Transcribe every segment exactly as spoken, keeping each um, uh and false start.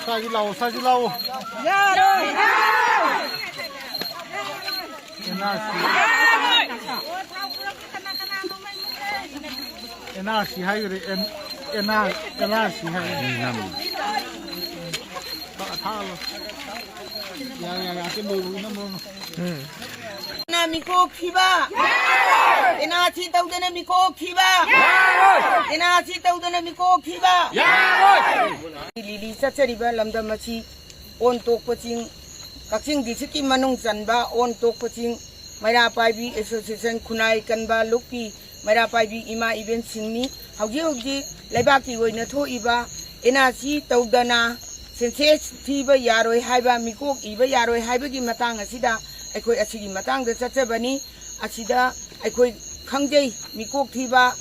ꯁ꯭ꯋꯥꯏꯁꯤ ꯂꯥꯛꯑꯣ, ꯁ꯭ꯋꯥꯏꯁꯤ ꯂꯥꯛꯑꯣ꯫ N R C. N R C ꯍꯥꯏꯈ꯭ꯔꯦ, N-, N R, N R C ꯍꯥꯏꯈ꯭ꯔꯦ꯫ ꯊꯥꯛꯑꯣ, ꯊꯥꯛꯑꯣ꯫ ꯌꯥꯔꯦ, ꯌꯥꯔꯦ, ꯑꯆꯦꯝꯕ ꯑꯣꯏꯕ ꯎꯅꯕ꯫ ꯎꯝ꯫ ꯃꯤꯀꯣꯛ ꯊꯤꯕ! ꯑꯦꯟ ꯑꯥꯔ ꯁꯤ ꯇꯧꯗꯅ ꯃꯤꯀꯣꯛ ꯊꯤꯕ! ꯑꯦꯟ ꯑꯥꯔ ꯁꯤ ꯇꯧꯗꯅ ꯃꯤꯀꯣꯛ ꯊꯤꯕ! ꯂꯤꯂꯤ ꯆꯠꯆꯔꯤꯕ ꯂꯝꯗꯝ ꯑꯁꯤ ꯑꯣꯟ ꯇꯣꯛꯄ ꯆꯤꯡ, ꯀꯛꯆꯤꯡ ꯗꯤꯁꯇ꯭ꯔꯤꯛꯀꯤ ꯃꯅꯨꯡ ꯆꯟꯕ ꯑꯣꯟ ꯇꯣꯛꯄ ꯆꯤꯡ, ꯃꯩꯔꯥ ꯄꯥꯏꯕꯤ ꯑꯦꯁꯣꯁꯤꯌꯦꯁꯟ ꯈꯨꯟꯅꯥꯏ ꯀꯟꯕ ꯂꯨꯞꯀꯤ ꯃꯩꯔꯥ ꯄꯥꯏꯕꯤ ꯏꯃꯥ ꯏꯕꯦꯟꯁꯤꯡꯅꯤ꯫ ꯍꯧꯖꯤꯛ ꯍꯧꯖꯤꯛ ꯂꯩꯕꯥꯛꯀꯤ ꯑꯣꯏꯅ ꯊꯣꯛꯏꯕ ꯑꯦꯟ ꯑꯥꯔ ꯁꯤ ꯇꯧꯗꯅ ꯁꯦꯟꯁꯦꯁ ꯊꯤꯕ ꯌꯥꯔꯣꯏ ꯍꯥꯏꯕ, ꯃꯤꯀꯣꯛ ꯏꯕ ꯌꯥꯔꯣꯏ ꯍꯥꯏꯕꯒꯤ ꯃꯇꯥꯡ ꯑꯁꯤꯗ ꯑꯩꯈꯣꯏ ꯑꯁꯤꯒꯤ ꯃꯇꯥꯡꯗ ꯆꯠꯆꯕꯅꯤ꯫ ꯑꯁꯤꯗ ꯑꯩꯈꯣꯏ ꯈꯪꯖꯩ, ꯃꯤꯀꯣꯛ ꯊꯤꯕ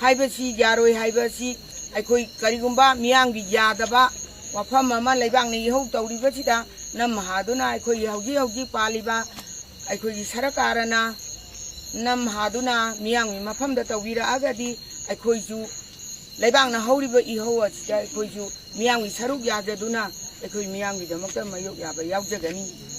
ꯍꯥꯏꯕꯁꯤ ꯌꯥꯔꯣꯏ ꯍꯥꯏꯕꯁꯤ ꯑꯩꯈꯣꯏ ꯀꯔꯤꯒꯨꯝꯕ ꯃꯤꯌꯥꯝꯒꯤ ꯌꯥꯗꯕ ꯋꯥꯐꯝ ꯑꯃ ꯂꯩꯕꯥꯛꯅ ꯏꯍꯧ ꯇꯧꯔꯤꯕꯁꯤꯗ ꯅꯝ ꯍꯥꯗꯨꯅ ꯑꯩꯈꯣꯏꯒꯤ ꯍꯧꯖꯤꯛ ꯍꯧꯖꯤꯛ ꯄꯥꯜꯂꯤꯕ ꯑꯩꯈꯣꯏꯒꯤ ꯁꯔꯀꯥꯔꯅ ꯅꯝ ꯍꯥꯗꯨꯅ ꯃꯤꯌꯥꯝꯒꯤ ꯃꯐꯝꯗ ꯇꯧꯕꯤꯔꯛꯑꯒꯗꯤ ꯑꯩꯈꯣꯏꯁꯨ ꯂꯩꯕꯥꯛꯅ ꯍꯧꯔꯤꯕ ꯏꯍꯧ ꯑꯁꯤꯗ ꯑꯩꯈꯣꯏꯁꯨ ꯃꯤꯌꯥꯝꯒꯤ ꯁꯔꯨꯛ ꯌꯥꯖꯗꯨꯅ ꯑꯩꯈꯣꯏ ꯃꯤꯌꯥꯝꯒꯤꯗꯃꯛꯇ ꯃꯥꯌꯣꯛ ꯌꯥꯕ ꯌꯥꯎꯖꯒꯅꯤ꯫